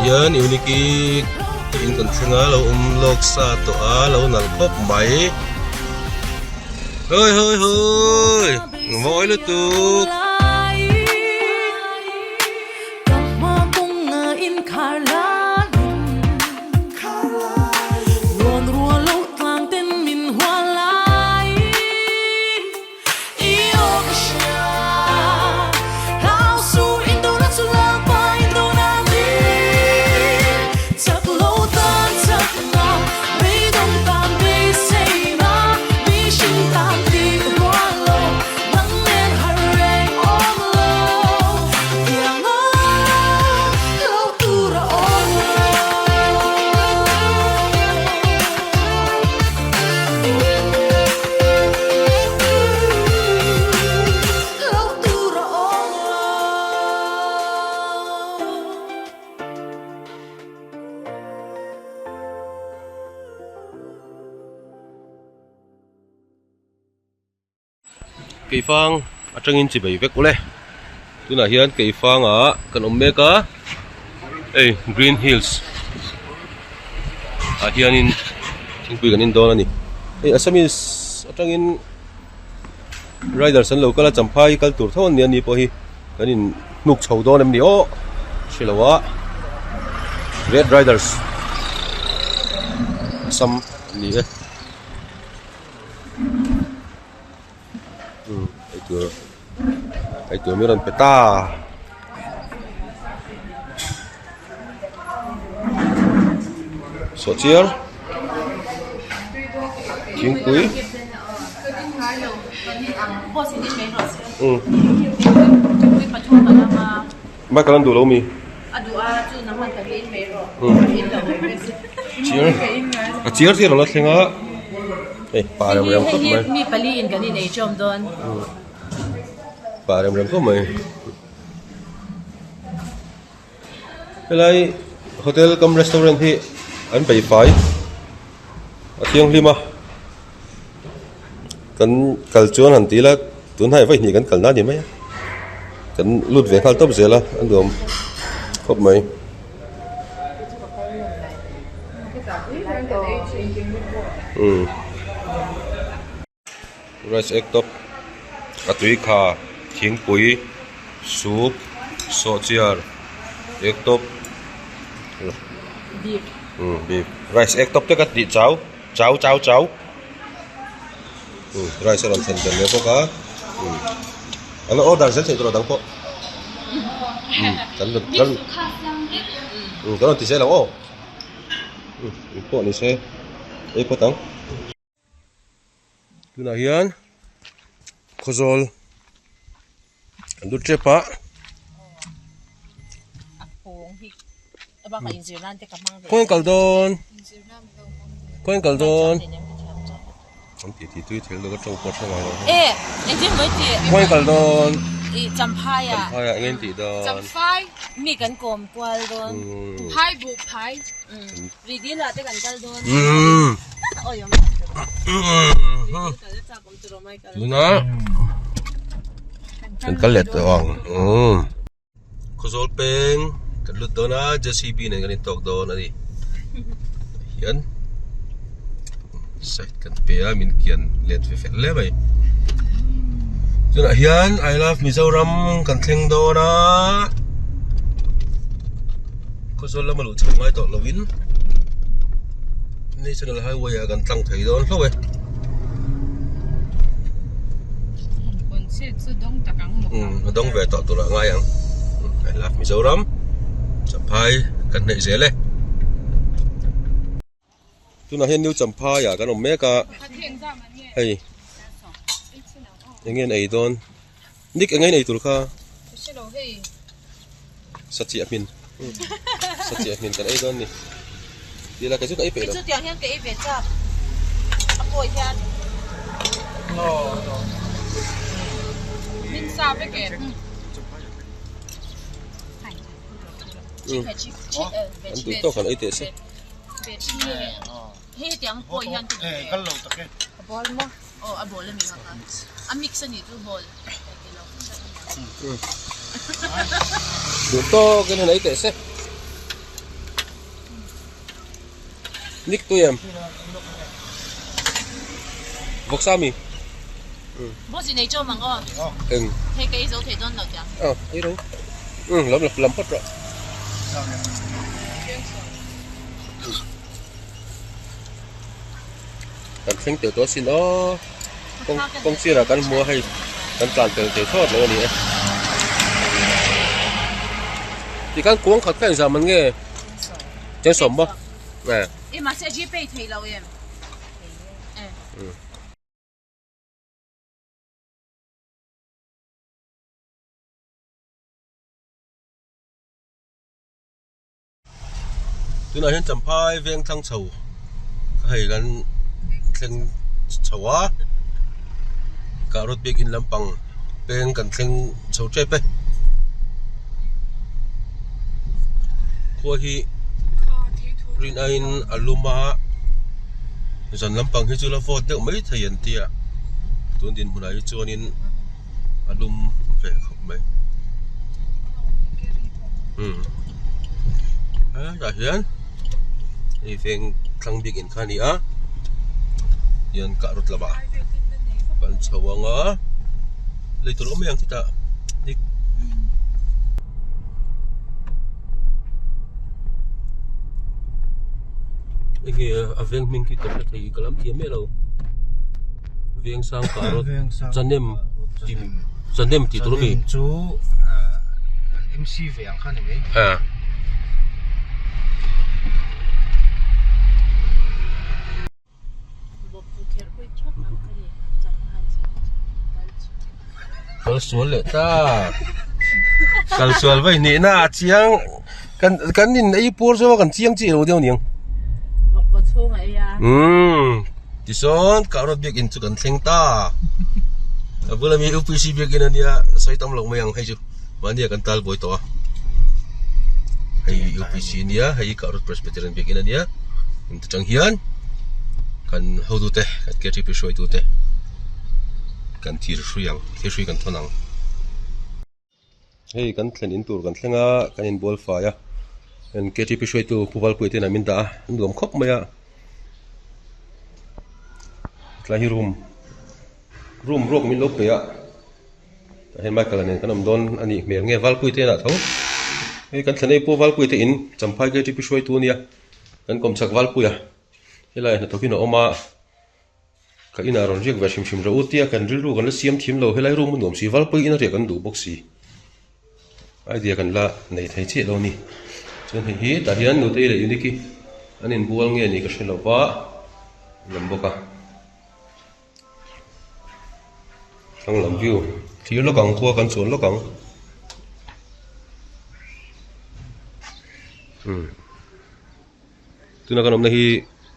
hian Uniki te in kan thleng a lo awm lawk sa tawh a lo nalh khawp mai hawi hawi hawi mawi lutuk. Keifang atangin chi bei vek ule tunah hian keifangah kan awm mek a hei green hills ah hianin thingpui kan in dawn a ni hei assamese atangin riders an lo kal a champhai kal tur tho an ni a ni pawh hi kan in hnuk chho dawn em ni aw hre lo a red riders assam an ni e. Eitur eitur min rawn pe ta sawhchiar thingpui Michael an duh lo mi chiar a chiar chiar a la thleng a hei pa rem rem khawp mai mi pali in kan inei chawm dawn pa rem rem khawp mai helai hotel cum restaurant hi an bei fai a thianghlim a kan kal chuan han ti ila tunhai vawi hnih kan kal na ni mai a kan lut ve nghal tawp zel a a nuam khawp mai. Rice egg top a tui kha thingpui soup sawhchiar egg top beef rice egg top te ka tih chau chau chau chau rice a rawn thlen tel leh bawk a an lo order zel theih tur a dang pawh kan kan kan rawn ti zel ang aw engpawh ni se ei phawt ang. Tunah hian khawzawl an lut tep a. Khawi kal dawn khawi kal dawn an ti ti tui thil ka tawng pawh a tha ngai lo khawi kal dawn champhai ah eng tih dawn Tuna kan kal leh tawh ang Khawzawl peng kan lut dawn a J_C_B nen kan intawk dawn a ni hian side kan pe a min kian let ve fel hle mai tunah hian I love Mizoram kan thleng dawn a. Khawzawl lama luh chho ngai tawh lovin National Highway ah kan tlang thei dawn hlauh e. A dawng ve tawh tur ah ngai ang. I love Mizoram. Champhai kan hnaih zel e. Tunah hian New Champhai ah kan awm mek a. Hei eng nge an ei dawn? Nick eng nge an ei tur kha? Sachiah hmin Sachiah hmin kan ei dawn ni. Tila kei chu ka ei peih lo. Chutiang hian ka ei ve chak. A pawi hian. Min sa vek e. An tui tawk han ei teh se. Hei hetiang pawi hian ka duh ve. A ball maw? Aw a ball a ni kha. A mix a nih chu ball. Duh tawk in han ei teh se. Nick tui em? Vawksa mi? Boss i nei chawm ang aw. Eng. Hei ka ei zo thei dawn lo tiang. Ah, ei ro. Um, lam lam phawt rawh. Kan thleng tel tawh asin aw. Kawng kawng sirah kan hmu a hei kan tlan tel thei thlawt lo a ni e. Tikhan kuang khat kha engzah man nge? Cheng sawm maw? Eh. E mahse a Gpay thei lo em? Eh. Tunah hian Champhai veng thlang chho hei kan thleng chho a Karot biakinn lampang peng kan thleng chho tep e khua hi rin aiin a lum a zan lampang hi chu la vawt deuh mai thei an tia tun dinhmunah hi chuanin. a lum ve khawp mai umm hetah hian hei veng thlang bik in kha a ni a hian kah rawt lamah kan chho ang a lei tur awm mai ang chutah enge a veng hming khi ka hre thei ka lam thiam miah lo. Veng sang kah rawt chanem tih chanem tih tur ami. Chanem chu an MC ve ang kha ni mai. Ah. Kal sual leh ta. Kal sual vai nih na a chiang kan kan in ei pur zawk a kan chiang chiah lo deuh aniang. Umm tichuan Karot biakinn chu kan thleng ta a bula mi UPC biakinn ania sawi tam loh mai ang hei chu mahni ah kan tal buai tawh a hei UPC ania hei Karot Presbyterian biakinn ania chutang hian kan hotute kan KTP hruaitute kan thir hrui ang thir hrui kan thawn ang. Hei kan thlen in tur kan thleng a kan inbual fai a K T P hruaitu Pu Valpuia te inah min dah a an nuam khawp mai a tlai hi room room ruak min lo pe a tah hian Michael a nen kan awm dawn a nih hmel nge Valpuia te inah tho hei kan thlen ei Pu Valpuia te in Champhai K T P hruaitu a nia kan kawmchhak Valpuia helaiah hnathawk in a awm a. Ka inah rawn riak ve hrim hrim rawh u tia kan rilru kan la siam thiam lo helai room a nuam si valpui ina riah kan duh bawk si idea kan la nei thei chiah lo a ni chuan hei hi tah hian nutei leh unique an inbual nge ni ka hre lo va lam bawk a thlang lam view thlir lawk ang khua kan chuan lawk ang umm. Tuna kan awmna hi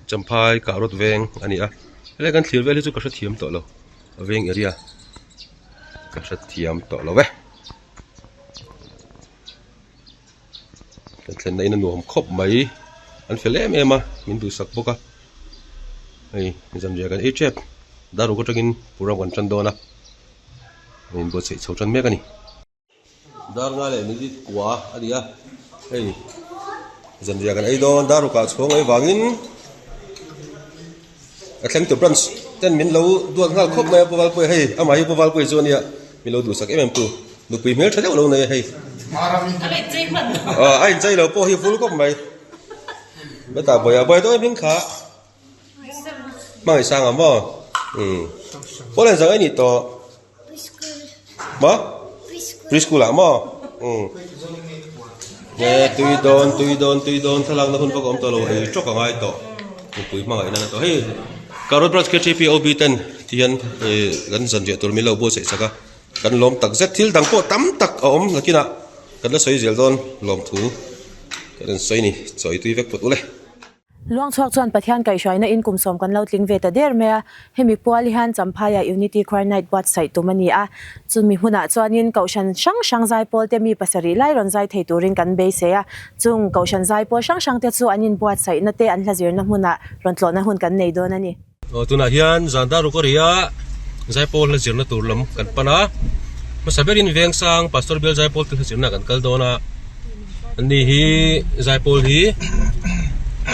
Champhai kah rawt veng a ni a helai kan thlir vel hi chu ka hrethiam tawh lo a veng area ka hrethiam tawh lo e kan thlenna in a nuam khawp mai an fel em em a min duhsak bawk a hei zanriah kan ei tep daruk atangin program kan tan dawn a inbuatsaih chho tan mek a ni. Dar nga leh minute kua a ni a, hei zanriah kan ei dawn dar rukah chhawng ei vangin a thleng tur branch ten min lo duat nghal khawp mai a Pu Valpuia hei amah hi Pu Valpuia chu a nia min lo duhsak em em tu nupui hmel tha deuh lo nei a hei a inchei lo pawh hi vul khawp mai hetah bawihah bawihah dawn hming kha. Hmangaih sang ang maw? Umm. Pawl en zang ei nih tawh? Maw? Preschool ah maw? Umm. He tui dawn tui dawn tui dawn thlalakna hun vak a awm tawh lo ei tawk a ngai tawh. Mipui hmangaih nana tawh. Hei Karol Branch KTP OB ten ti hian kan zanriah tur min lo buatsaih sak a. Kan lawm tak zet thil dang pawh tam tak a awm nakinah kan la sawi zel dawn lawmthu kan rawn sawi ni. Chawi tui vek phawt ule. Luangchhuak chuan Pathian kaihhruaina in kum sawm kan lo tling ve ta der mai a, hemi pual hian Champhaiah Unity Choir Night buatsaih tum a ni a, chumi hmunah chuanin Kohhran hrang hrang zaipawl te mi pasarih lai rawn zai thei turin kan beisei a, chung Kohhran zaipawl hrang hrang te chu an inbuatsaihna te an hlazirna hmunah rawn tlawhna hun kan nei dawn a ni. Aw tunah hian zan dar ruk a ri a, zaipawl hlazirna tur lam kan pan a, hmasa berin Vengsang Pastor Bial zaipawl te hlazirna kan kal dawn a, Ani hi zaipawl hi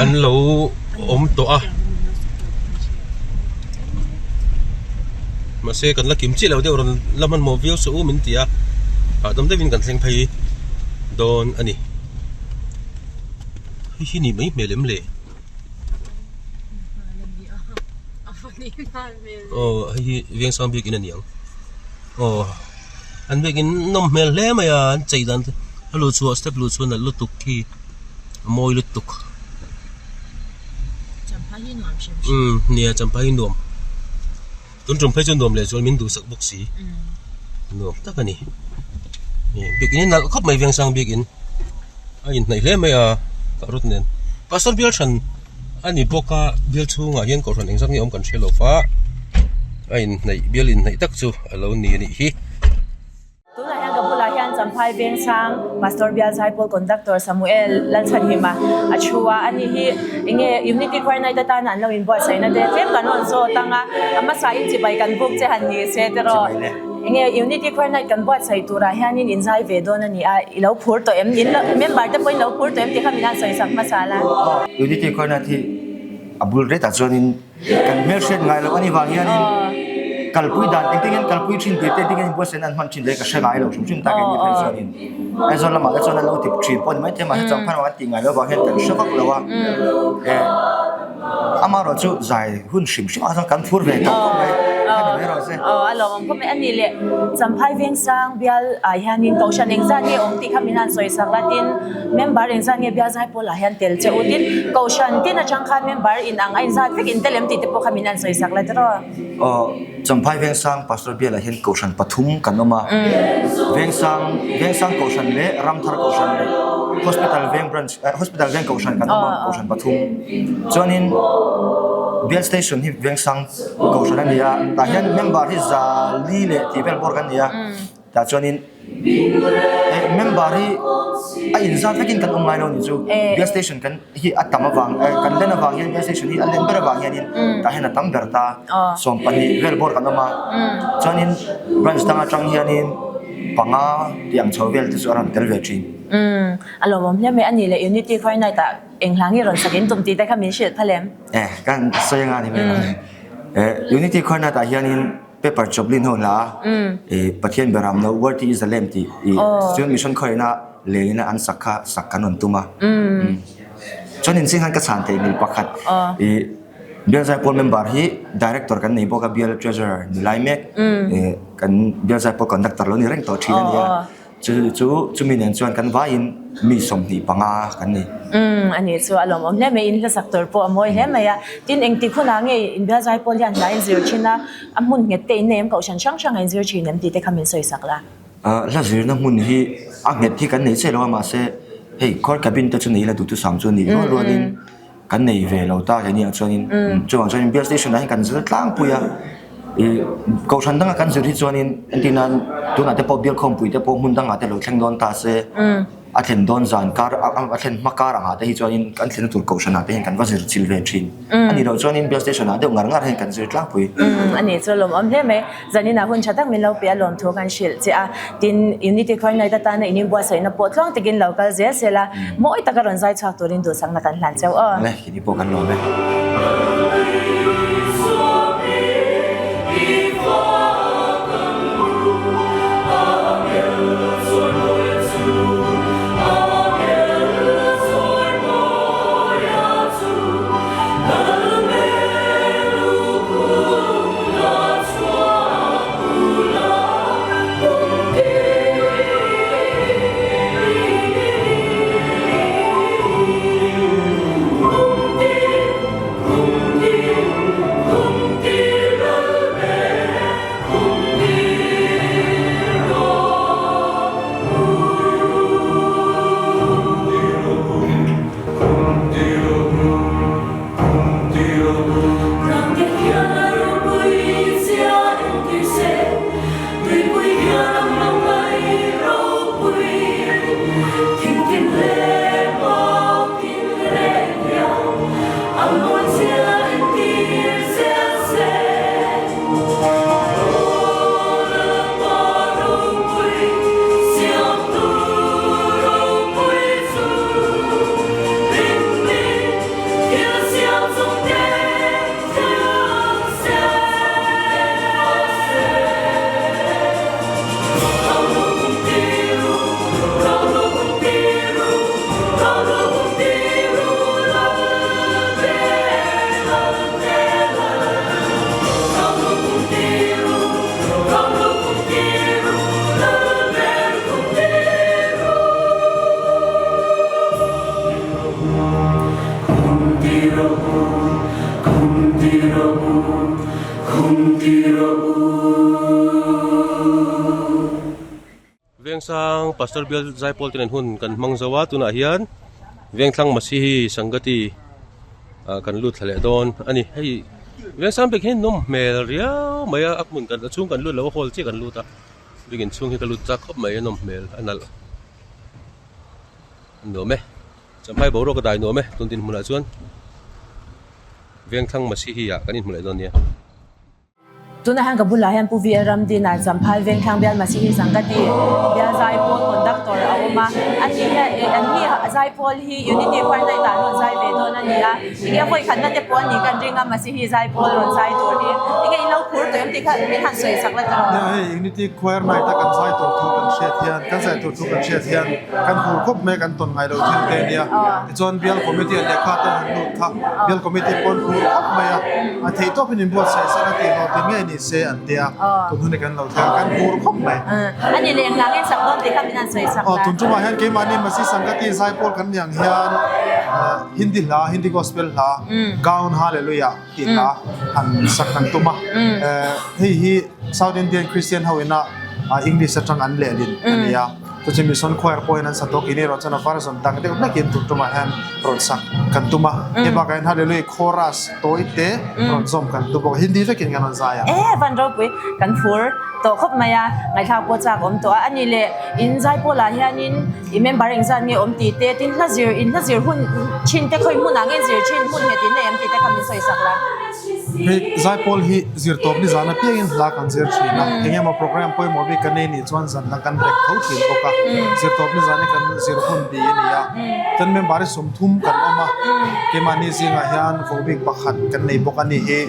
an lo awm tawh a mahse kan la kim chiah lo deuh rawn la hmanhmawh viau suh u min ti a hahdam deuhin kan thleng phei dawn a ni hei hi nih mai hmel em le aw hei hi Vengsang biakin a ni ang aw an biakin nawm hmel hle mai a an chei dan te a luh chhuah step luh chhuah nalh lutuk khi. a mawi lutuk umm nia champhai hi nuam tun tum phei chu nuam leh zual min duhsak bawk si nuam tak a ni biakin hi nalh khawp mai vengsang biakin a inhnaih hle mai a carrot nen pastor bial hran a ni bawk a bial chhungah hian kohhran engzat nge awm kan hre lo va a inhnaih bial inhnaih tak chu a lo ni a nih hi. Tunah hian ka bulah hian Champhai Vengsang Pastor Bial Zaipawl Conductor Samuel Lalchhanhima a thu a, ani hi enge Unity Choir Night atana an lo inbuatsaihna te tlem kan rawn zawt ang a, a hmasa in chibai kan buk che han ni se tiraw enge Unity Choir Night kan buatsaih turah hianin in zai ve dawn a ni a, i lo phur tawh em? In lo member te pawhin lo phur tawh em tih kha min han sawisak hmasa la. Unity Choir Night hi a bul retah chuanin Kan hmelhriat ngai loh a ni vang hianin kalpui dan engtin nge an kalpui thin tih te engtin nge an inbuatsaihna an hman thin te ka hre ngai lo hrim hrim ta keini phei chuanin Aizawl lamah te chuan an lo ti thin pawh a ni maithei a mahse changphan vang an tih ngai loh avang hian kan hre vak lo a eh amaherawh chu zai hun hrim hrim ah chuan kan phur ve tawh khawp mai kha ni mai rawh se. Aw a lawmawm khawp mai a ni le Champhai Vengsang bial ah hianin Kohhran engzat nge awm tih kha min han sawisak la tin Member engzat nge bial zai pawlah hian tel che u tin Kohhran tin atang khan member in ang a inzat vek in tel em tih te pawh kha min han sawi sak la tiraw. Aw Champhai Vengsang Pastor bialah hian Kohhran pathum kan awm a, Vengsang Vengsang Kohhran leh Ramthar Kohhran leh Hospital Veng Branch eh Hospital Veng Kohhran kan awm a Kohhran pathum. Chuanin Bial Station hi Vengsang Kohhran a ni a, tah hian member hi za li leh tih vel bawr kan ni a. Tah chuanin eh member hi a inzat vekin kan awm ngai lo ni chu gas station kan hi a tam avang eh kan len avang hian gas station hi a len ber avang hianin tah hian a tam ber ta 12 vel bawr kan awm a chuanin branch dang atang hianin panga tih ang chho vel te chu a rawn tel ve thin. Umm a lawmawm hle mai a ni le Unity Choir Night ah eng hla nge rawn sak in tum tih te kha min hrilh phal em? Eh kan sawi anga ni mai lo eh Unity Choir Night ah hianin Paper Joplin ho hla i Pathian Beram No Worthy is the Lamb tih i chuan mission khawihna lengin an sak kha sak kan rawn tum a. Chuan inching khan ka chhan theih mil pakhat i Bial Zaipawl member hi director kan nei bawk a Bial treasurer ni lai mek kan Bial Zaipawl conductor lo ni reng tawh thin a nia. Chu chu chumi nen chuan kan vaiin mi 25 kan ni. Umm a nih chu a lawmawm hle mai, in hlasak tur pawh a mawi hle mai a. Tin engtik hunah nge India Zaipawl hian hla in zir thin a, a hmun nghet te in nei em kohhran hrang hrang a in zir thin em tih te kha min sawi sak la. Hla zirna hmun hi a nghet hi kan nei chiah lo a mahse hei court cabin te chu nei ila duhthusam chu a nih rual rualin kan nei ve lo ta keini ah chuanin chuvang chuanin bial station ah hian kan zir tlangpui a ih kohhran danga kan zir hi chuanin entir nan tunah te pawh bial khawmpui te pawh hmun dangah te lo thleng dawn ta se a thlen dawn zan kar a thlen hma kar angah te hi chuanin kan thlenna tur kohhran ah te hian kan va zir chil ve thin a nih loh chuanin bial station ah deuh ngar ngar hian kan zir tlangpui. A nih chu lawmawm hle mai. Zanin ah hun tha tak min lo pe a lawm thu kan hrilh che a, tin Unity Choir Night atana in inbuatsaihna pawh tluang takin lo kal zel sela, mawi taka rawn zai chhuak turin duhsakna kan hlan cheu aw. Le, kini pawh kan lawm e. Vengsang Pastor Bial Zaipawl te nen hun kan hmang zo a tunah hian Vengthlang Masihi Sangati ah kan lut thla leh dawn a ni hei Vengsang bik hi nawm hmel riau mai a a hmun kan a chhung kan lut lo a hall chiah kan lut a bikin chhung hi ka lut chak khawp mai a nawm hmel a nalh a nuam e Champhai boruak a dai nuam e tun dinhmunah chuan Vengthlang Masihi ah kan inhmu leh dawn nia. Tunah hian ka bulah hian Pu VL Ramdina Champhai Vengthlang Bial Masihi Sangati Bial Zaipawl Conductor a awm a, ani hian eh an ni Zaipawl hi Unity Choir Night ah an rawn zai ve dawn a ni a, enge vawi khatna te pawh a ni kan ring a Masihi Zaipawl rawn zai tur hi enge in lo phur tawh em tih kha min han sawi sak la tawh. Nia hei Unity Choir Night a kan zai tur thu kan hriat hian kan zai tur thu kan hriat hian kan phur khawp mai kan tawn ngai lo thil te nia. Tichuan bial committee a lehkha te han lut kha bial committee pawn phur khawp mai a, a theih tawpin inbuatsaih sela tih hlawh tin ngei ni se an ti a, tun hun hi kan lo thleng a, kan phur khawp mai. A ni leh englang in sak dawn tih kha min han sawi sak la. Aw tun tumah hian keimahni Masi Sangati zaipawl kan ni ang hian Hindi hla, Hindi gospel hla, Gaon Hallelujah tih hla han sak kan tum a, hei hi South Indian Christian ho ina English atang an lehlin a ni a. Chuchi Mission Choir pawhin an sa tawk in erawh chuan a version dang deuh hlekin tun tumah hian rawn sak kan tum a. Hei bakah hian Hallelujah Chorus tawi te rawn zawm kan tum bawk a, Hindi vekin kan rawn zai a. E van ropui kan phur tawh khawp mai a, ngaihthlak pawh chak awm tawh a. Ani leh in zaipawlah hianin i member engzat nge awm tih te, tin hla zir in hla zir hun thin te khawi hmunah nge zir thin hmun nghet in nei em tih te kha min sawi sak la. Hei zaipawl hi zir tawp ni zan apiangin hla kan zir thin a, engemaw program pawimawh bik kan nei nih chuan zan dang kan rek tho thin bawk a, zir tawp ni zan hi kan zir hun bi a ni a, chuan member hi sawmthum kan awm a, keimahni zingah hian vohbik pakhat kan nei bawk a ni hi,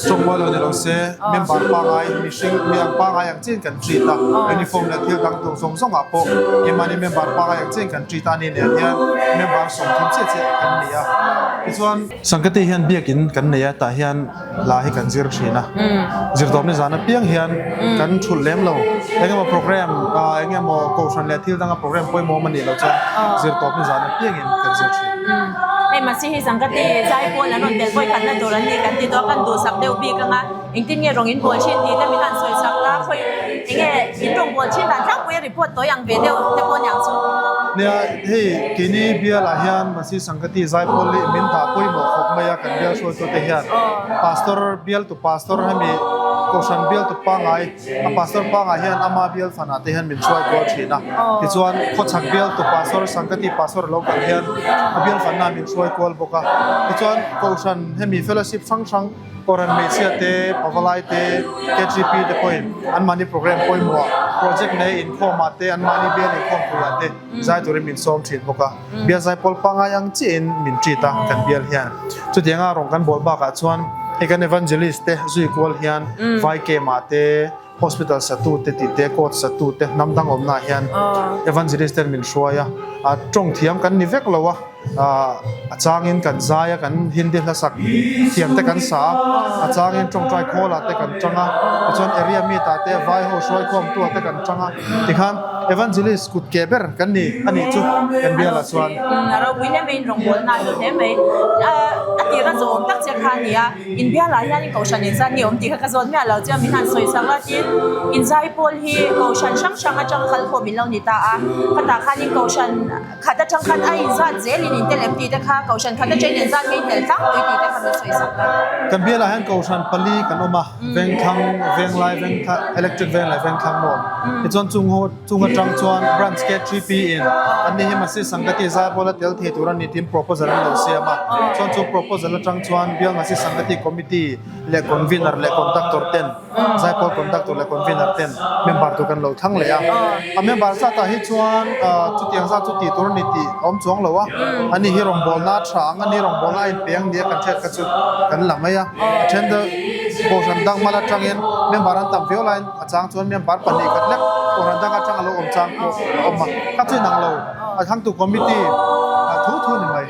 tawngmual lo ni lo se member pangai mihring mi ang pangai ang chiin kan treat a, uniform leh thil dang tur zawng zawngah pawh keimahni member pangai ang chiin kan treat a ni nen hian member sawmthum chiah chiah kan ni a, tichuan. Sangkate hian biakin kan nei a, tah hian hla hi kan zir thin a. Zirtawpni zan apiang hian kan thulh lem lo. Eng emaw program, eng emaw kohhran leh thil danga program pawimawh awm a nih loh chuan zirtawpni zan apiangin kan zir thin. Hei Masihi Sangkate zai pawl an rawn tel vawi khatna tur an ni kan ti tawh a, kan duhsak deuh bik ang a. Engtin nge rawng in bawl thin tih te min han sawi sak la, khawi enge in rawng bawl thin dan tlangpui a report tawi ang ve deuh te pawh aniang chu. Nia, hei keini bialah hian Masi Sangkati Zaipawl hi min dah pawimawh khawp mai a kan bial hruaitute hian Pastor bialtu Pastor hemi Kohhran bialtu pangai a Pastor pangai hian ama bial fanah te hian min hruai kual thin a, tichuan khawchhak bialtu Pastor Sangkati Pastor lo kal hian a bial fanna min hruai kual bawk a, tichuan Kohhran hemi fellowship hrang hrang Kohhran hmeichhia te, pavalai te, KGP te pawhin anmahni program pawimawhah project nei inkhawmah te, anmahni bial inkhawmpuiah te zai turin min sawm thin bawk a. Bial zaipawl pangngai ang chiahin min treat a kan bial hian. Chutianga rawng kan bawl bakah chuan hei kan evangelist te zui kual hian vai camp ah te, Hospital satu te tih te, court satu te, hnam dang awmnaah hian evangelist ten min hruai a, tawng thiam kan ni vek lo a, a changin kan zai a, kan Hindi hla sak thiam te kan sa a, a changin tawngtai khawl ah te kan tang a, tichuan area meet ah te vai ho hruai khawm tu ah te kan tang a, tikhan evangelist kut ke ber kan ni a nih chu kan bialah chuan. A ropui hle mai in rawngbawlna a hlu hle mai, a tira zawm tak che kha a ni a. Inbialah hianin kohhran inzat nge awm tih kha ka zawt miah lo chuan min han sawi sak a tin inzai pawl hi kohhran hrang hrang atang kal khawm in lo ni ta a khatah khanin kohhran khat atang khan a inzat zelin in tel em tih te kha kohhran khat atangin inzat nge in tel tlangpui tih te kha min sawi sak a. Kan bialah hian kohhran pali kan awm a, Vengthlang, Venglai, Vengthla, Electric Veng leh Vengthlang maw? Tichuan chung ho chung atang chuan Branch K3P in an ni hi Masi Sangati zaipawl a tel thei tur a ni tiin proposal an lo siam a, chuan chu proposal atang chuan Bial Masi Sangati Committee leh Convener leh Conductor ten zaipawl Conductor leh Convener ten member tur kan lo thlang leh a, a member zatah hi chuan chutiang zat chu tih tur a ni tih a awm chuang lo a, ani hi rawngbawlna a tha ang, ani rawngbawlna a inpe ang nia kan hriat kha chu kan la mai a, a then deuh Kohhran dang mal atangin member an tam viau laiin A chang chuan member pahnih khat lek Kohhran dang atang a lo awm chang pawh a awm a, kha chu inang lo, a thangtu committee thu thu a ni mai.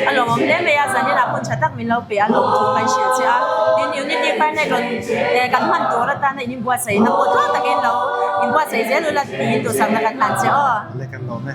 A lawmawm hle mai a, zanin ah hun tha tak min lo pe a, lawmthu kan hrilh che a, tin Unity Parnet rawn kan hman tur atana in inbuatsaihna pawh tluang takin lo inbuatsaih zel ula tiin duhsakna kan hlan che aw. Leh kan lawm e.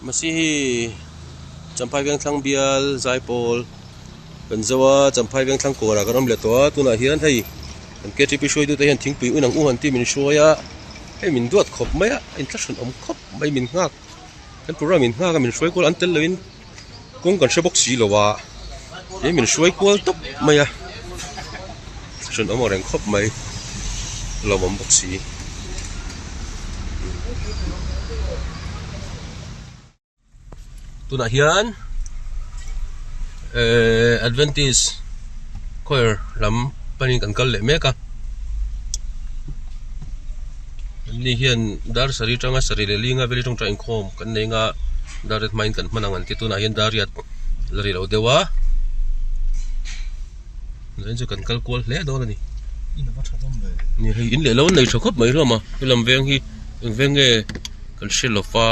Masi hi Champhai Vengthlang bial Zaipawl kan zo a Champhai Vengthlang kawrah kan awm leh tawh a tunah hian hei kan ktp hruaitute hian thingpui un ang u han tih min hruai a hei min duat khawp mai a inthlahrun awm khawp mai min nghak kan program in nghak a min hruai kual an tel loin kawng kan hre bawk si lo a he min hruai kual tawp mai a thenawm ang reng khawp mai lawmawm bawk si. Tunah hian ehh Adventist choir lam panin kan kal leh mek a ni hian dar sarih atanga sarih leh linga veli tawngtai inkhawm kan nei anga dar riat hmain kan hman ang an ti tunah hian dar riat la ri lo deuh a zanin chu kan kal kual hle dawn a ni ni hei in leh lo an nei tha khawp mai hlawm a helam veng hi eng veng nge kan hre lo va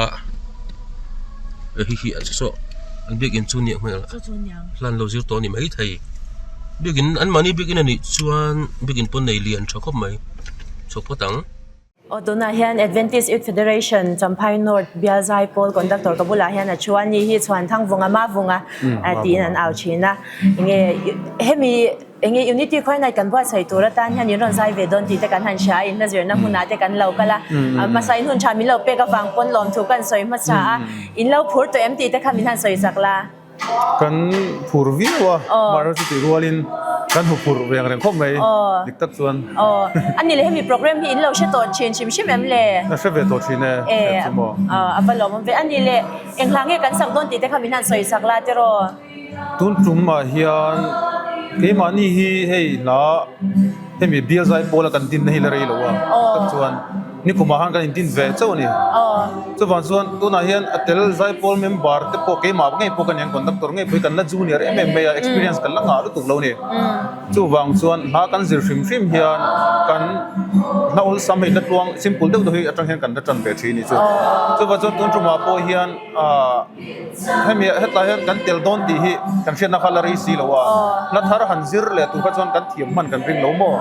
hei hi saw an biakin chu nia hmel hlan lo zir tawh a ni maithei biakin an mahni biakin a nih chuan biakin pawn nei lian tha khawp mai chhawk phawt ang. Aw tunah hian Adventist Youth Federation Champhai North bial Zaipawl conductor ka bulah hian a thu a ni hi chhuan Thangvunga Mavunga tiin an au thin a enge hemi enge Unity Choir Night kan buatsaih tur atan hian in rawn zai ve dawn tih te kan han hria a inla zirna hmunah te kan lo kal a hmasa in hun tha min lo pek avang pawn lawmthu kan sawi hmasa a in lo phur tawh em tih te kha min han sawi chak la. Kan phur viau a, mahse chutih rualin kan hmu phur ve ang reng khawp mai dik tak chuan. Aw, a ni le hemi program hi in lo hre tawh thin hrim hrim em le? Ka hre ve tawh thin e, hriat chu maw. Aw, a va lawmawm ve. A ni le, eng hla nge kan sak dawn tih te kha min han sawi sak la tiraw? Tun tumah hian keimahni hi hei hla hemi bial zai pawla kan dinna hi la rei lo a, dik tak chuan. Nikumah khan kan intin ve chauh a ni. Chuvang chuan tunah hian a tel Zaipawl member te pawh keimah ngei pawh ka ni ang conductor ngei pawh hi kan la junior em em mai a, experience kan la ngah lutuk lo a ni. Chuvang chuan hla kan zir hrim hrim hian kan hla awlsam hei la tluang simple deuh deuh hi atang hian kan la tan ve thin a ni chu. Chuvang chuan tun tumah pawh hian ahh hemi hetlai hian kan tel dawn tih hi kan hriatna kha la rei si lo a, hla thar han zir leh tur kha chuan kan thiam hman kan ring lo maw?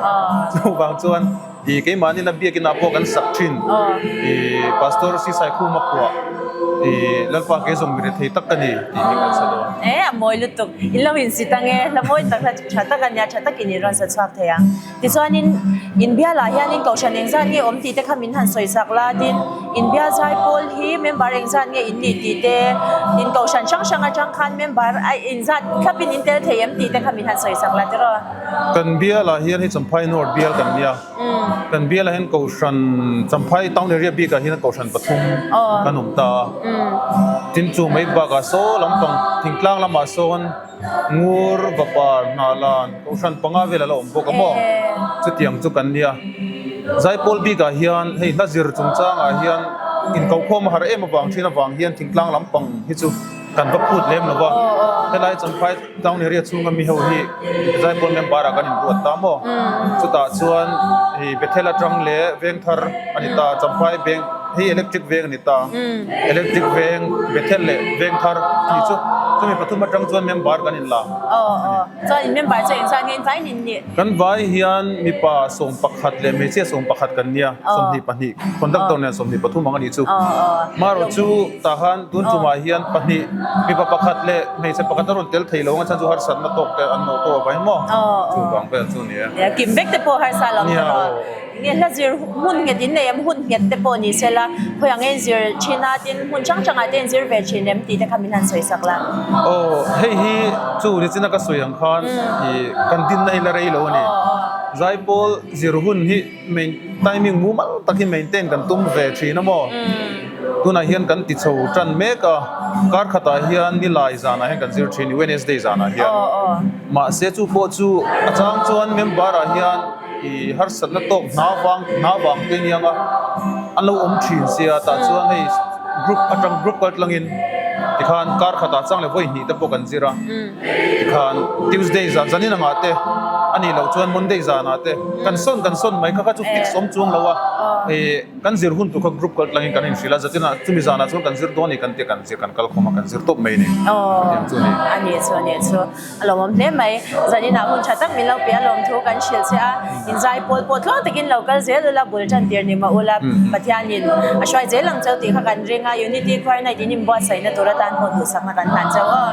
Chuvang chuan. Ih keimahni na biakin ah pawh kan sak thin. Ih Pastor Si Sai Khuma phuah ih Lalpa ke zawng mi rethei tak ka ni tih hi kan sa dawn. E a mawi lutuk. In lo insit ang e. Hla mawi tak hla tha tak a nia tha takin in rawn sa chhuak thei ang. Tichuanin in bialah hianin kohhran engzat nge awm tih te kha min han sawi sak la tin in bial zai pawl hi member engzat nge in nih tih te in kohhran hrang hrang atang khan member a inzat thlapin in tel thei em tih te kha min han sawi sak la tiraw. Kan bialah hian hei Champhai North bial kan nia. Kan bialah hian Kohhran Champhai town area bikah hian Kohhran pathum kan awm ta a. Tin chu mai bakah saw lampang thingtlang lamah sawn Ngur, Vapar, Hnahlan, Kohhran panga vel a la awm bawk a maw? Chutiang chu kan nia. Zaipawl bikah hian hei hla zir chungchangah hian inkokhawm a har em avang thin avang hian thingtlang lampang hi chu kan va phut lem lo va. Helai Champhai Town area chhunga mi ho hi Zaipawl member ah kan inruat ta maw? Chutah chuan hei Bethel atang leh Vengthar a ni ta, Champhai veng hei Electric veng a ni ta, Electric veng, Bethel leh Vengthar a ni chu. Chumi pathum atang chuan member kan inla a ni. Chuan in member chu engzat nge in vai in nih? Kan vai hian mipa 11 leh hmeichhia 11 kan nia, 22, conductor nen 23 ang a nih chu. Marawh chu tah khan tun tumah hian pahnih mipa pakhat leh hmeichhe pakhat a rawn tel thei lo ang a chhan chu harsatna tawk te an nawh tawh avangin maw chu vang vel chu a ni e. Nia kim vek te pawh harsa lo Nia tawh aw. Nge hla zir hmun nghet in nei em hun nghet te pawh ni sela khawi ang in zir thin a tin hmun hrang hrang ah te in zir ve thin em tih te kha min han sawi sak la. Aw hei hi chu ni china ka sawi ang khan ih kan dinna hi la rei lo a ni. Zaipawl zir hun hi timing mumal tak hi maintain kan tum ve thin a maw? Tunah hian kan ti chho tan mek a, kar khatah hian nilai zanah hian kan zir thin Wednesday zanah hian. Mahse chu pawh chu a chang chuan member ah hian ih harsatna tawk hna vang hna vang te aniang a, an lo awm thin sia tah chuan hei group atang group kal tlangin tikhan kar khatah chang leh vawi hnih te pawh kan zir a. Tikhan Tuesday zan zanin angah te a nih loh chuan Monday zanah te kan sawn kan sawn mai kha kha chu fix awm chuang lo a, ih kan zir hun tur kha group kal tlangin kan inhrilh a, zatinah chumi zanah chuan kan zir dawn a ni kan tia kan zir kan kal khawm a kan zir tawp mai a ni chutiang chu a ni. A nih chu a nih chu a lawmawm hle mai. Zaninah hun tha tak min lo pe a lawmthu kan hrilh che a, inzai pawl pawh tluang takin lo kal zel ula bul tan tir ni mah ula Pathianin a hruai zel ang cheu tih kha kan ring a, Unity Choir Night in inbuatsaihna tur atan pawh duhsakna kan hlan cheu aw.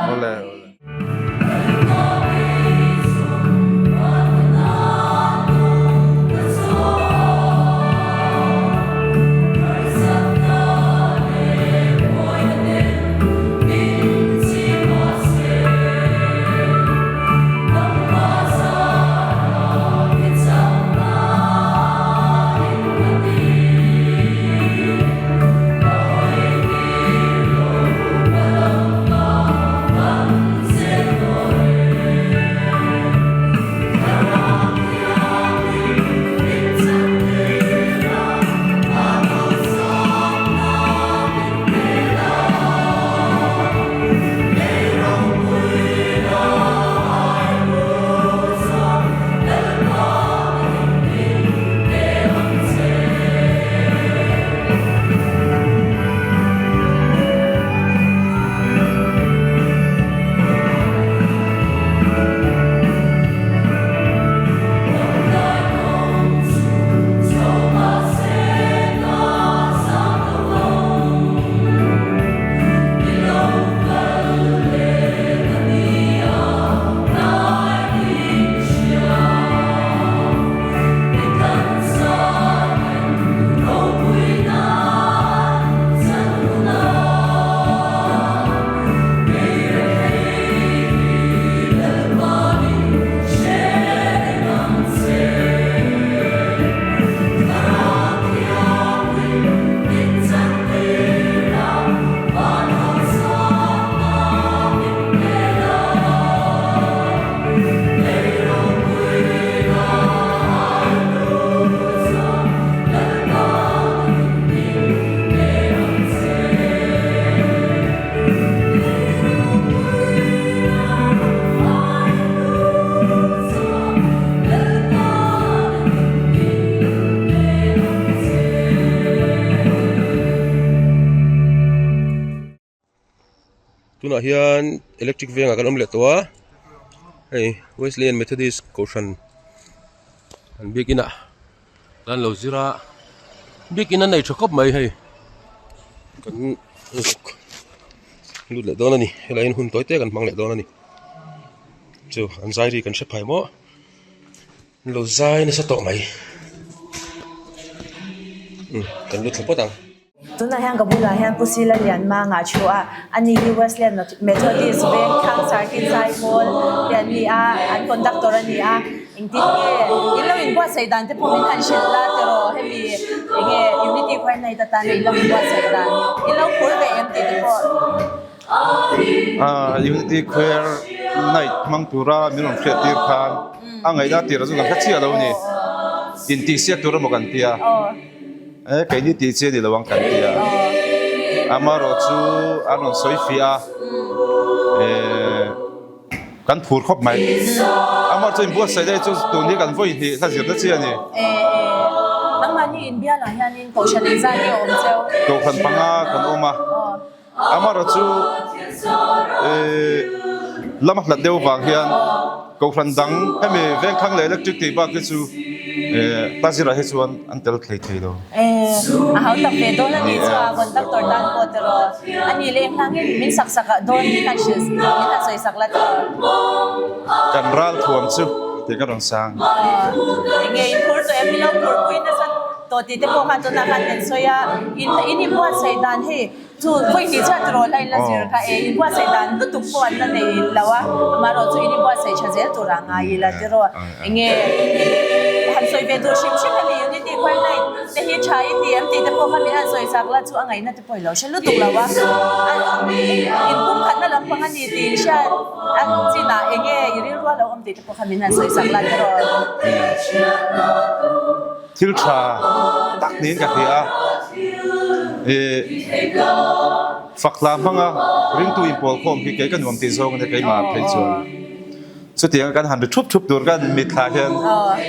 Tunah hian electric vengah kan awm leh tawh a hei Wesleyan Methodist kohhran an biakin ah kan lo zir a biakin a nei tha khawp mai hei kan lut leh dawn a ni helai hian hun tawi te kan hmang leh dawn a ni chu an zai ri kan hre phai maw an lo zai nasa tawh mai umm kan lut thla phawt ang. Tunah hian ka bulah hian Pu Sila Lianmanga a thu a, ani hi Wesleyan Methodist Veng Thlang Sarkit Zaipawl te an ni a, an conductor a ni a, engtin nge in lo inbuatsaih dan te pawh min han hrilh la tiraw hemi enge Unity Choir Night atana in lo inbuatsaih dan in lo phur ve em tih te pawh. Unity Choir Night hmang tura min rawn hriat tir khan a ngaihna tirah chu kan hre chiah lo a ni, intihsiak tur emaw kan tia. E keini tih chi a ni lo ang kan ti a, amaherawh chu an rawn sawi fiah a, e kan phur khawp mai. Amaherawh chu inbuatsaih daih chu tun hi kan vawi hnih hla zirna chi a ni. E e nangmahni inbialah hianin kohhran engzat nge awm cheu? Kohhran panga kan awm a. Amaherawh chu lama hlat deuh vang hian Kohhran dang hemi Vengthlang leh Electric tih bak hi chu Tazira hi chuan an tel thei thei lo. A hau tak ve dawn a nih chu a conductor tan pawh tiraw a nih leh enghlangin min sak sak ah dawn min han hrilh min han sawi sak la tiraw. Kan ral thuam chu tih ka rawn sang. Enge in phur tawh em milo phur pui nasa tawh tih te pawh khan tunah khan kan sawi a in in inbuatsaih dan hei Chu vawi hnih chuan tiraw la in la zir kha e, in buatsaih dan lutuk pawh an la nei lo a, amaherawh chu in inbuatsaih tha zel tur ah ngai ila tiraw enge. han sawi ve duh hrim hrim hemi Unity Choir Night te hi tha i ti em tih te pawh kha min han sawi chak la chu a ngaihna te pawh i lo hre lutuk lo a. Inpumkhatna lampang a ni tih hriat a chinah eng nge i rilru a lo awm tih te pawh kha min han sawi chak la tiraw. Thil tha tak niin ka hria a, ih fak hla hmanga ringtu inpawl khawm hi kei ka nuam tih zawng a nia keimah phei chuan. Chutianga kan han ri thup thup tur kan mitthla hian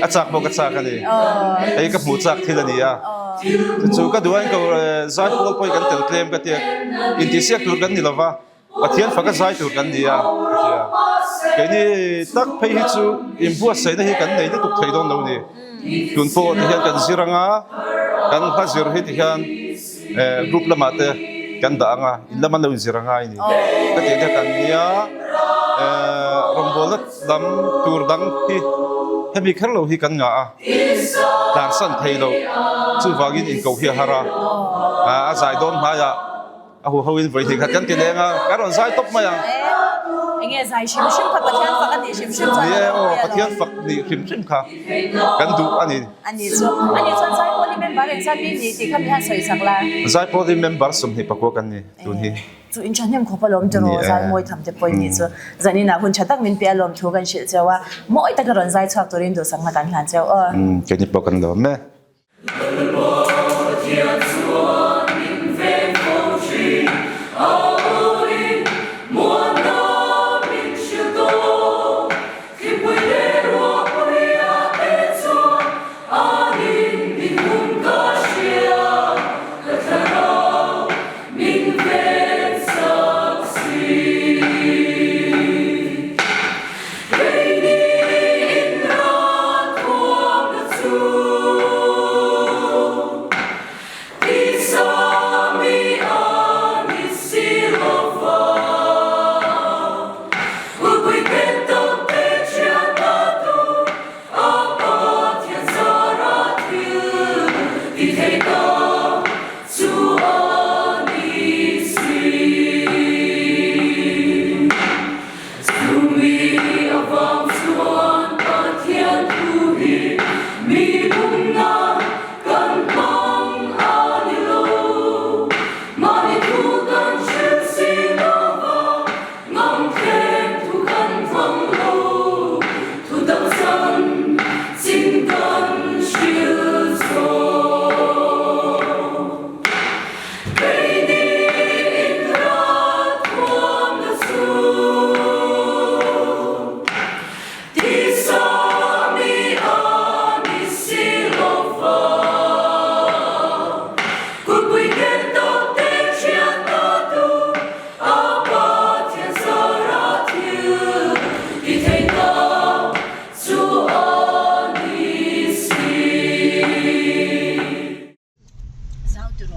a chak pawh ka chak a ni. Hei ka hmuh chak thil a ni a. Chu ka duh a in ko zai pawl pawh hi kan tel tlem ka tia. Intihsiak tur kan ni lo va, Pathian faka zai tur kan ni a ka tia. Keini tak phei hi chu inbuatsaihna hi kan nei lutuk thei dawn lo ni. Tun pawh tihian kan zir anga kan hla zir hi tihian group lamah te kan dah anga in lam an lo inzir anga i ni. Ka tih te kan nia rawngbawlna lam tur dang hi hemi kher lo hi kan ngah a, tlansan thei lo chuvangin inkoh hi a har a, a zai dawn hnaiah. A hu ho in vawi hnih khat kan ti leng a, kan rawn zai tawp mai ang. Enge zai hrim hrim kha Pathian fak a nih hrim hrim chuan Ni e aw, Pathian fak nih hrim hrim kha kan duh a ni. A ni chu, a ni chuan Zaipawl hi member engzat mi ni tih kha mi han sawi chak la. Zaipawl hi member 24 kan ni tun hi. Chu in thahnem khawp alawm tiraw, zai mawi tham te pawh i nih chu. Zaninah hun tha tak min pe alawm thu kan hrilh cheu a, mawi taka rawn zai chhuak turin duhsakna kan hlan cheu aw. Keini pawh kan lawm e.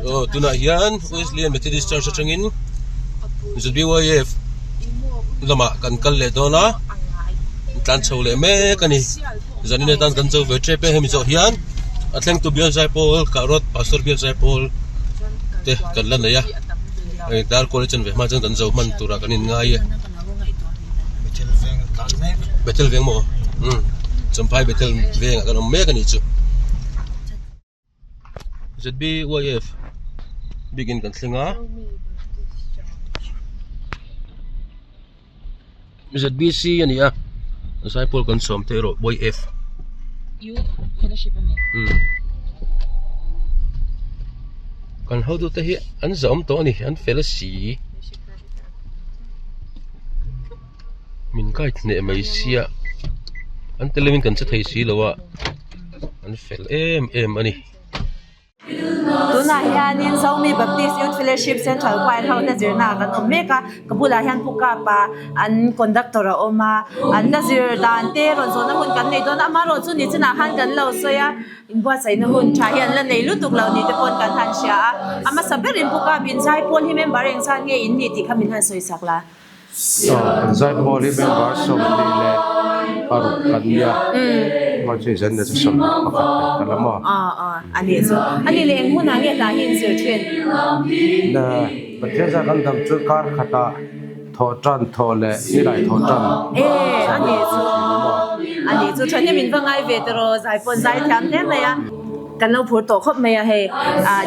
Aw tunah hian Wesleyan Methodist Church atangin ZBYF lamah kan kal leh dawn a tlan chho leh mek a ni zanin atan kan cho ve tep e hemi zawh hian a thlengtu bial zaipawl Kahrawt Pastor bial zaipawl te kan la nei a hei dar kual hi chuan ve hma chuan kan zo hman turah kan inngai e Bethel veng maw umm Champhai Bethel vengah kan awm mek a nih chu. ZBYF bikin kan thleng a ZBC a ni a zaipawl kan sawm te erawh YF umm kan hotu te hi an zahawm tawh a ni an fel si min guide hneh mai sia an tel lovin kan che thei si lo a. An fel em em a ni. Tunah hianin Zomi Baptist Youth Fellowship Central Choir ho hla zirnaah kan awm mek a, ka bulah hian Pu Kapa an conductor a awm a, an hla zir dan te rawn zawhna hun kan nei dawn a, amaherawhchu ni chinah khan kan lo sawi a, inbuatsaihna hun tha hi an la nei lutuk lo ni te pawn kan han hria a, a hmasa berin Pu Kap inzai pawl hi member engzat nge in nih tih kha min han sawisak la. Zaipawl hi member 26 kan nia, mahse zan chu 21 kan la maw? A nih chu. A nih leh eng hmunah nge hla hi in zir thin? Pathian zah kan dam chu kar khatah thawh tan thawh leh nilai thawh tan a nih chu. A nih chu thahnem in va ngai ve tiraw zai pawn zai thiam hle mai a. Kan lo phur tawh khawp mai a hei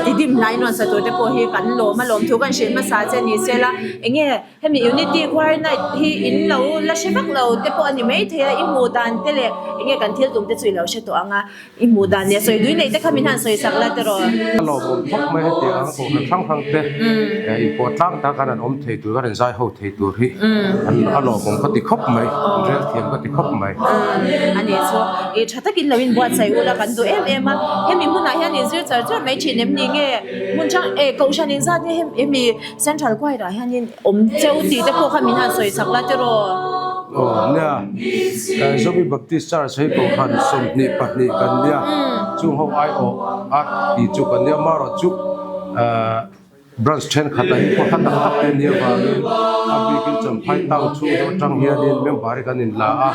tidim hlai nuan sa tur te pawh hi kan lawm a lawm thu kan hrilh hmasa che ni se la enge hemi Unity Choir Night hi in lo la hre vak lo te pawh a ni mai thei a i hmuh dan te leh enge kan thil tum te chu i lo hre tawh ang a. I hmuh dan nia sawi dui neih te kha min han sawi sak la tiraw? A lawmawm khawp mai hetiang ang kohhran hrang hrang te inpawh tlang tak an an awm thei tur an inzai ho thei tur hi a lawmawm ka ti khawp mai, an rel thiam ka ti khawp mai. A nih chu, i tha takin lo inbuatsaih ula kan duh em em a, hemi hmunah hian inzir char char mai thin em ni nge hmun hrang eh kohhran inzat nge hemi Central Choir ah hianin awm cheu tih te pawh kha min han sawi sak la tiraw? Aw nia, Zomi Baptist Church hei Kohhran 22 kan nia, chung ho aiawh a tih chu kan nia, amaherawh chu branch thenkhat ah hi pawh hla tak tak te nia vangin a bikin Champhai town chhung deuh atang hianin member hi kan inla a,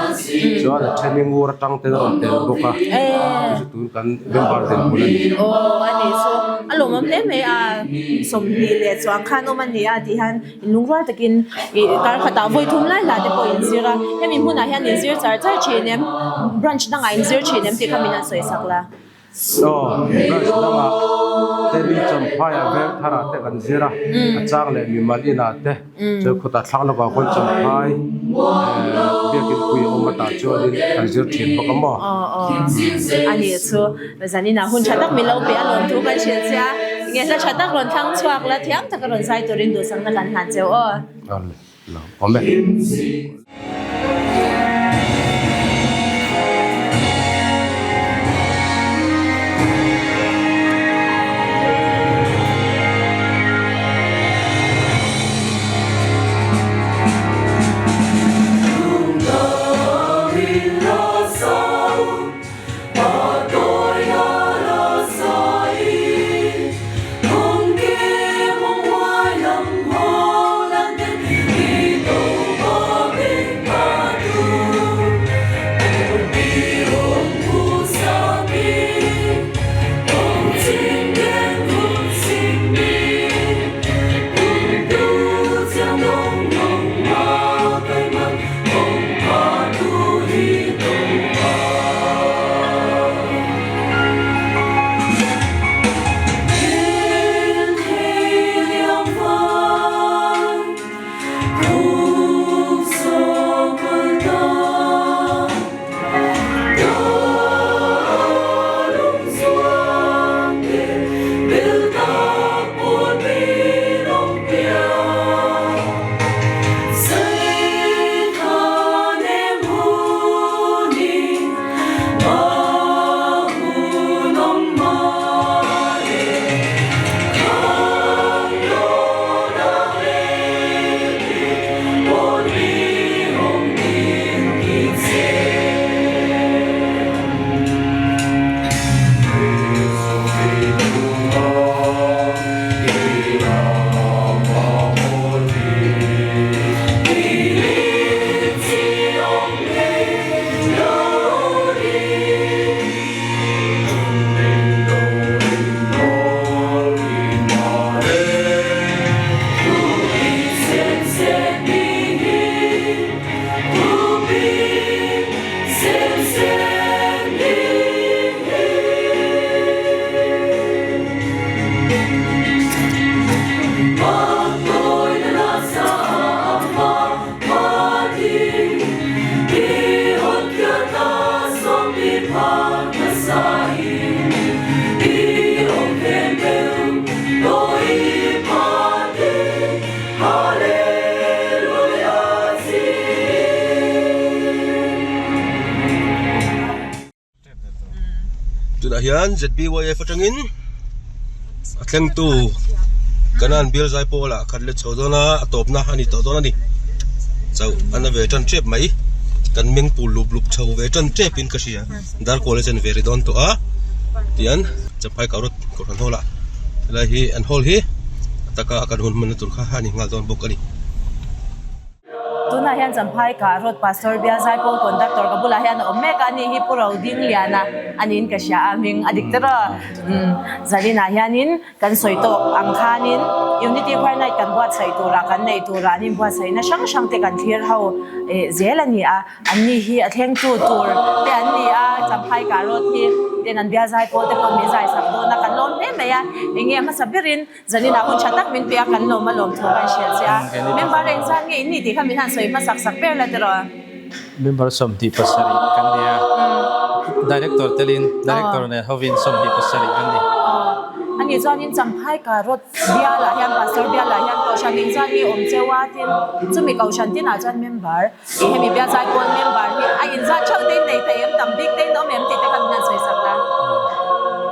chuan a then hi ngur atang ten a rawn tel bawk a, chu chu tun kan member dinhmun a ni. Aw a nih chu, a lawmawm hle mai a, 20 leh chuang khan awm a ni a tih hian Lungrual takin ih kar khatah vawi thum lai hla te pawh in zir a, hemi hmunah hian in zir char char thin em? Branch dangah in zir thin em tih kha min han sawi sak la. Aw, branch dangah te ni Champhaiah veng tharah te kan zir a, a chang leh mimal inah te chuan khawtah thlak lovah khawn Champhai biakin pui a awm atah chuanin kan zir thin bawk a maw? Aw aw, a nih chu. Zaninah hun tha tak min lo pe a lawm thu kan hrilh che a, nge hla tha tak rawn thlang chhuak la thiam taka rawn zai turin duhsakna kan hlan cheu aw. Awm e. Tunah hian ZBYF atangin a thlengtu Kanan bial zai pawlah khat let chho dawn a a tawpna a ni tawh dawn a ni chauh a na ve tan tep mai kan meng pul lup lup chho ve tan tep in ka hria darkawl a chen ve ri dawn tawh a tian champhai kau rawt kohhran hall ah helai hi an hall hi a taka a kan hun hmanna tur kha a ni nghal dawn bawk a ni. Tunah hian Champhai kah Road Pastor Bial Zaipawl Conductor ka bulah hian a awm mek a, ani hi Pu Rodingliana a niin ka hria a, hming a dik tawh a. Zaninah hianin kan sawi tawk ang khanin. Unity Choir Night kan buatsaih turah kan neih turah an inbuatsaihna hrang hrang te kan thlir ho zel a ni a. Anni hi a thlengtu tur te an ni a, Champhai Karot hi ten an bial zai pawl te pawh min zai sak dawn a, kan lawm hle mai a. Enge a hmasa berin zaninah hun tha tak min pe a, kan lawm a lawm thu kan hrilh che a. Member engzat nge in nih tih kha min han sawi hmasak sak ber la tiraw? Member 27 kan ni a, Director telin, Director nen hovin 27 kan ni. Aw, ani chuanin Champhai Karot bialah hian Pastor bialah hian Kohhran engzat nge awm cheu a tin chumi Kohhran tinah chuan member Ih hemi bial zai pawl member hi a inzat theuh te in nei thei em tam bik te in awm em tih te kha min han sawi sak la.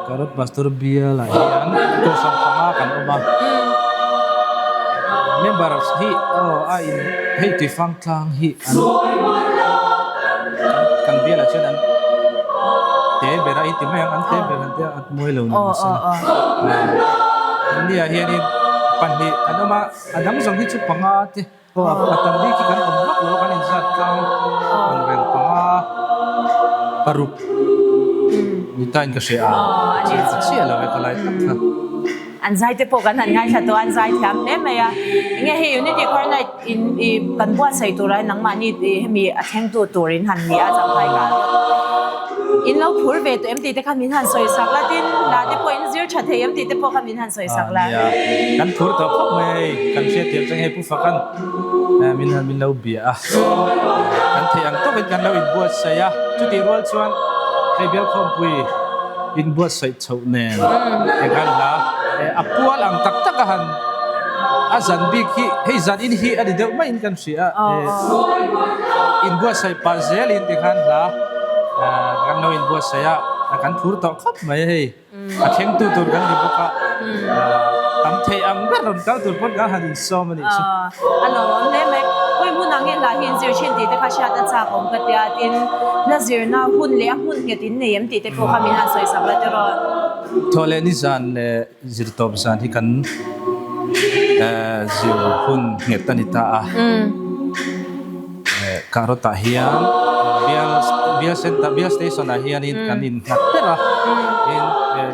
Karot Pastor bial ah hian Kohhran panga kan awm a, member hi aw a in hei tuifang tlang hi an kan bial ah chuan an te ber a i ti mai ang an te ber an tia an mawi lo ni mahse nia hianin pahnih an awm a a dang zawng hi chu panga te. Aw a tam bik hi kan awm vak lo kan inzat tlang ang reng panga paruk ni tain ka hria a a chiah lo e ka lai tak kha. An zai te pawh kan han ngaithla tawh a an zai thiam hle mai a enge hei Unity Choir Night in i kan buatsaih turah hian nangmahni hemi a thlengtu tur in han ni a Champhai kah rawt in lo phur ve tawh em tih te kha min han sawi sak la tin hla te pawh in zir tha thei em tih te pawh kha min han sawi sak la. Nia, kan phur tawh khawp mai hei, kan hriatthiam chang hei Pu Fakan min han min lo bia a, kan theih ang tawkin kan lo inbuatsaih a, chutih rual chuan hei Bialkhawmpui inbuatsaih chhoh nen engkhan hla a pual ang tak tak a han a zan bik hi hei zan in hi a ni deuh maiin kan hria a, inbuatsaih pah zelin tikhan hla kan lo inbuatsaih a, kan phur tawh khawp mai hei. A thlengtu tur kan ni bawk a, tam theih ang ber rawn kal tur pawn kan han insawm a nih chu. A lawmawm hle mai. Khawi hmunah nge hla hi inzir thin tih te kha hriat a chak awm ka tia tin hla zirna hun leh a hmun nghet in nei em tih te pawh kha min han sawi sak la tiraw. Thawh leh nizan leh zirtawp zan hi kan zir hun nghet a ni ta a. Karot-ah hian bial bial center bial station-ah hianin kan innghat ber a, tin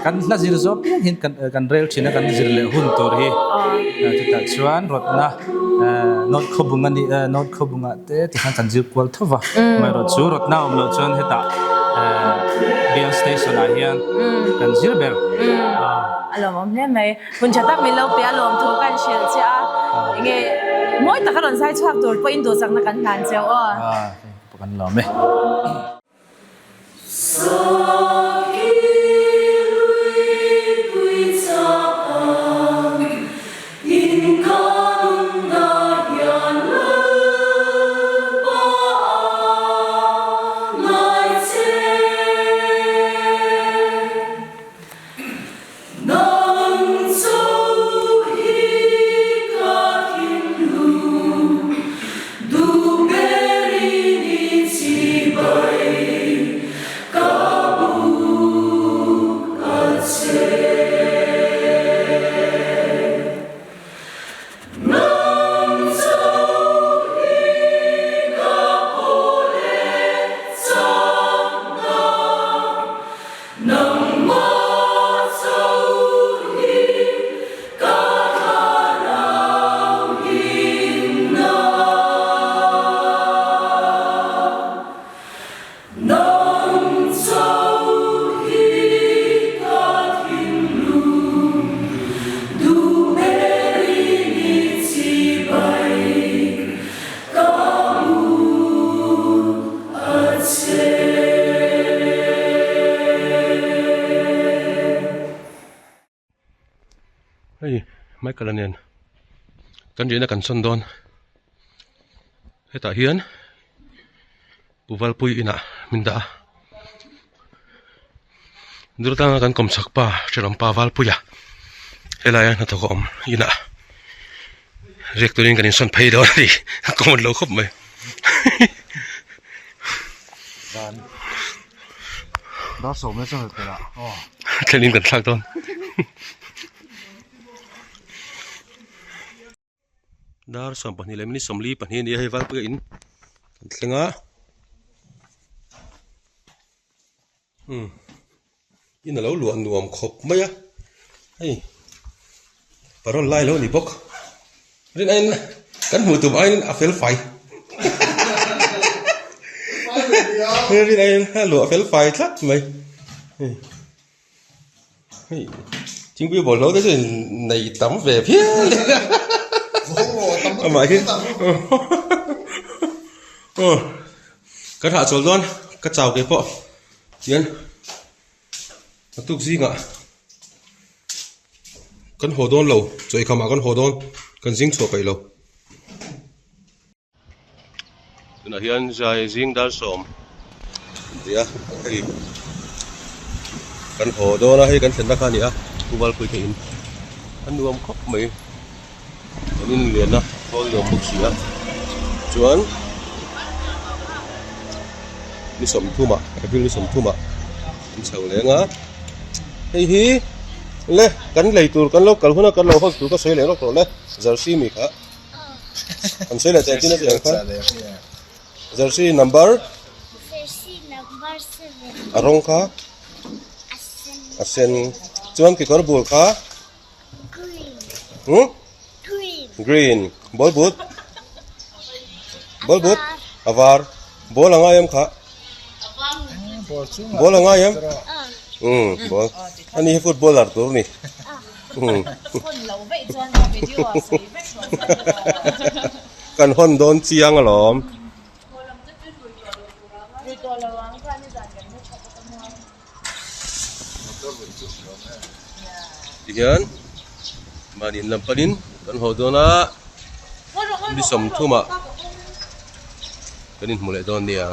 kan hla zir zawk piang hian kan kan rel thin a kan zir leh hun tur hi chutah chuan rawtna North Khawbung a ni North Khawbungah te tikhan kan zir kual tho va amaherawhchu rawtna awm loh chuan hetah bial station-ah hian kan zir ber. A lawmawm hle mai. Hun tha tak min lo pe a lawm thu kan hrilh che a, enge mawi taka rawn zai chhuak tur pawhin duhsakna kan hlan cheu aw. Kan lawm e. Hei Michael-a nen kan riahna kan sawn dawn hetah hian Pu Valpui inah min dah a Durtanga kan kawm chak pa Hrerawm pa Valpuia helaia hnathawk a awm inah riak turin kan insawn phei dawn a ni a common lo khawp mai. Thlenin kan thlak dawn. Dar 12 leh minute 42 a ni a hei Valpuia in kan thleng a. Umm in alo luah nuam khawp mai a hei. Parole lai lo ni bawk. Rin aiin kan hmuh tum aiin a fel fai. Rin aiin a luah fel fai tlat mai. Hei thingpui bawlhlo te chu nei tam ve phian amah hi aw kan hahchawl dawn ka chau ke pawh tian naktuk zingah kan haw dawn lo chaw eikham ah kan haw dawn kan zing chhuah peih lo. Tunah hian zai zing dar sawm tia hei kan haw dawn a hei kan thlenna kha a ni a Pu Valpui te in a nuam khawp mai an in lian a khawl nuam bawk si a chuan ni sawmthum ah April ni sawmthum ah an chho leng a hei hi le kan lei tur kan lo kal hun a kan lo hawn tur ka sawi leh rawk rawh le jersey mi kha. An sawi leh teh tin a tih ang khan. Jersey number. Jersey number 7. A rawng kha. A sen. Chuan kekawr bul kha. Green. Hmm? Green. Green. Ball boot. Ball boot. A var. Ball a ngai em kha. Ball a ngai em? Um, ball. Ani hi footballer tur ni. Kan hawn dawn chiang alawm. Tihian mahni in lam panin kan haw dawn a ni sawmthumah kan inhmu leh dawn nia.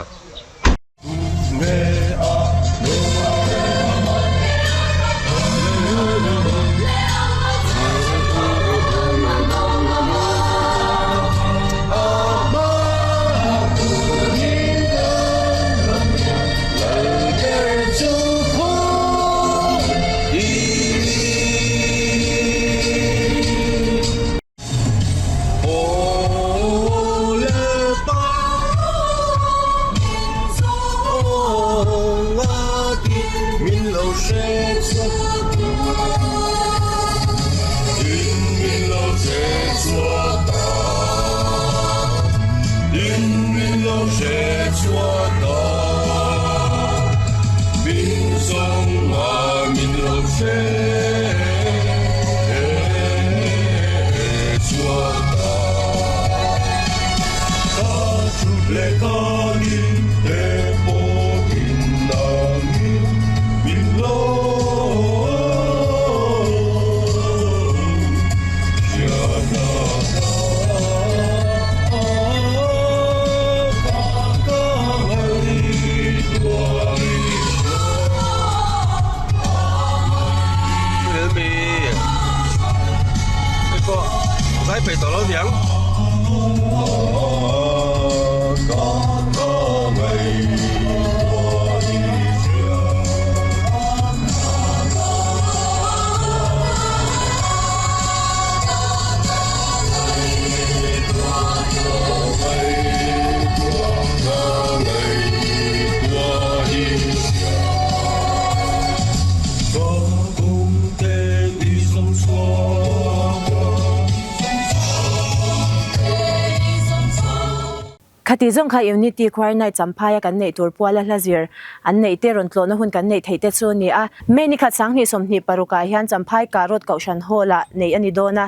Khati zawng kha Unity Choir Night Champhaia kan neih tur puala hla zir an neih te rawn tlawhna hun kan neih theih te chu a ni a. May ni khat sanghnih sawmhnih parukah hian Champhai Karot Kohhran Hall ah neih a ni dawn a,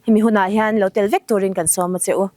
hemi hunah hian lo tel vek turin kan sawm a che u.